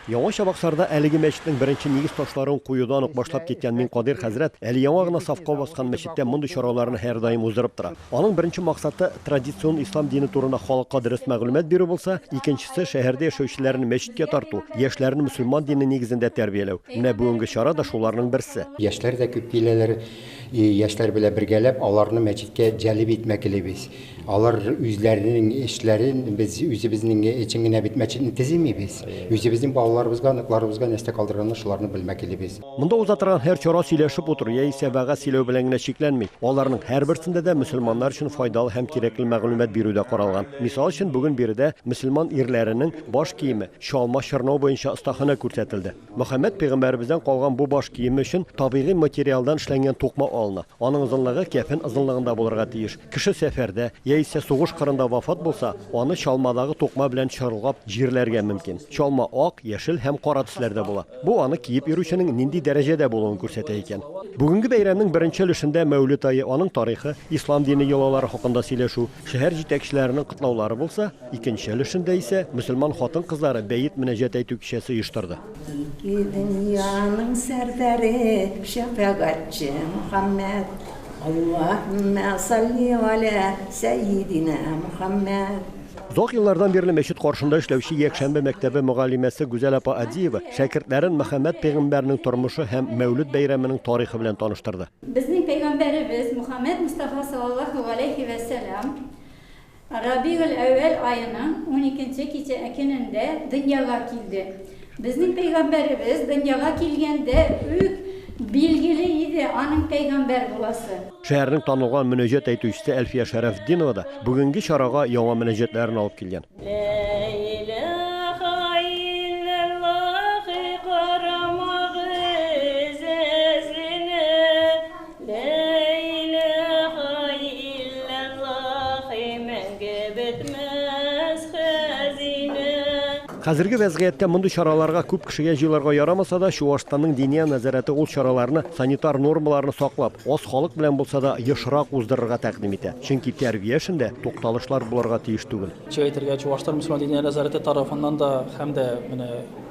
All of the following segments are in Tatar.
Яңа Чабаксарда әлеге мәчетнең беренче нигез ташларын куюдан ук башлап киткән Минкадыйр хәзрәт әле яңа гына сафка баскан мәчеттә мондый чараларны һәрдаим уздырып тора. Аның беренче максаты, традицион ислам дине турында халыкка дөрес мәгълүмат бирү булса, икенчесе, шәһәрдә яшәүчеләрне мәчеткә тарту, яшьләрне мөселман дине нигезендә тәрбияләү. Менә бүгенге чара да шуларның берсе. Яшьләр дә күп киләләр. Яшьләр белән бергәләп аларны мәчеткә җәлеп итмәклебез. Алар үзләренең эшләрен, без үзебезнең өчен генә бит мәчетне төземибез. Үзебезнең балаларыбызга, оныкларыбызга нәрсә калдырганны шуларны белмәклебез. Монда уза торган һәр чара сөйләшеп утыру яисә вәгазь сөйләү белән генә чикләнми. Аларның һәрберсендә дә мөселманнар өчен файдалы һәм кирәкле мәгълүмат бирү дә каралган. Мисал өчен, бүген биредә мөселман ирләренең баш киеме, чалма чорнау буенча остаханә күрсәтелде. Мөхәммәд пәйгамбәребездән калган бу баш киеме өчен табигый материалдан эшләнгән тукма алына. Аның озынлыгы кәфен озынлыгында булырга тиеш. Кеше сәфәрдә, яисә сугыш кырында вафат булса, аны чалмадагы тукма белән чорнап җирләргә мөмкин. Чалма ак, яшел һәм кара төсләрдә була. Бу аны киеп йөрүченең нинди дәрәҗәдә булуын күрсәтә икән. Бүгенге бәйрәмнең беренче өлешендә Мәүлид ае, аның тарихы, ислам дине йолалары хакында сөйләшү, шәһәр җитәкчеләренең котлаулары булса, Икенче өлешендә исә мөселман хатын-кызлары бәет-мөнәҗәт әйтү кичәсе оештырды. Ике дөньяның сәрдәре, шәфәгатьче Мөхәммәд, Аллаһүммә салли галә сәййидинә Мөхәммәд. Озак еллардан бирле мәчет каршында эшләүче якшәмбе мәктәбе мөгаллимәсе Гүзәл апа Адиева шәкертләрен Мөхәммәд пәйгамбәрнең тормышы һәм Мәүлед бәйрәменең тарихы белән таныштырды. Безнең пәйгамбәребез Мөхәммәд Мостафа саллаллаһу галәйһи вә сәлам Рабигель-әүвәл аеның уникенче кичә көнендә дөньяга килде. Безнең пәйгамбәребез дөньяга килгәндә үк билгеле иде аның пәйгамбәр буласы. Шәһәрнең танылган мөнәҗәт әйтүчесе Әлфия Шәрәфетдинова да бүгенге чарага яңа мөнәҗәтләрен алып килгән. Лә иләһә илләллаһи карамагыз әзленә, Лә иләһә илләллаһи мәңге бетмәс хәзинә. Хәзерге вәзгыятьтә мондый чараларга күп кешегә җыелырга ярамаса да, Чуашстанның Диния нәзарәте ул чараларны санитар нормаларны саклап, аз халык белән булса да ешрак уздырырга тәкъдим итә. Чөнки тәрбия эшендә тукталышлар булырга тиеш түгел. Ничек әйтергә, Чуашстан мөселман Диния нәзарәте тарафыннан да һәм дә менә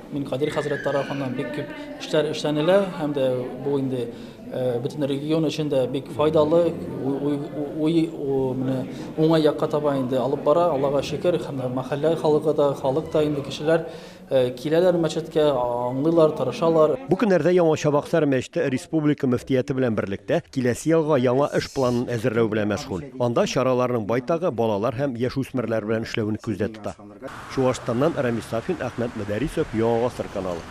Минкадир хәзрәт тарафыннан бик күп эшләр эшләнелә һәм дә бу инде Бөтен регион өчен дә бик файдалы, менә уңай якка таба инде алып бара, Аллага шөкер, һәм мәхәллә халкы да, халык та инде кешеләр киләләр мәчеткә, аңлыйлар, тырышалар. Бу көннәрдә Яңа Чабаксар мәчете республика мөфтияте белән берлектә киләсе елга яңа эш планын әзерләү белән мәшгуль. Анда чараларның байтагы балалар һәм яшүсмерләр белән эшләүне күздә тота. Чуашстаннан Рамис Сафин, Әхмәт Мөдәрисов, Яңа Гасыр каналы.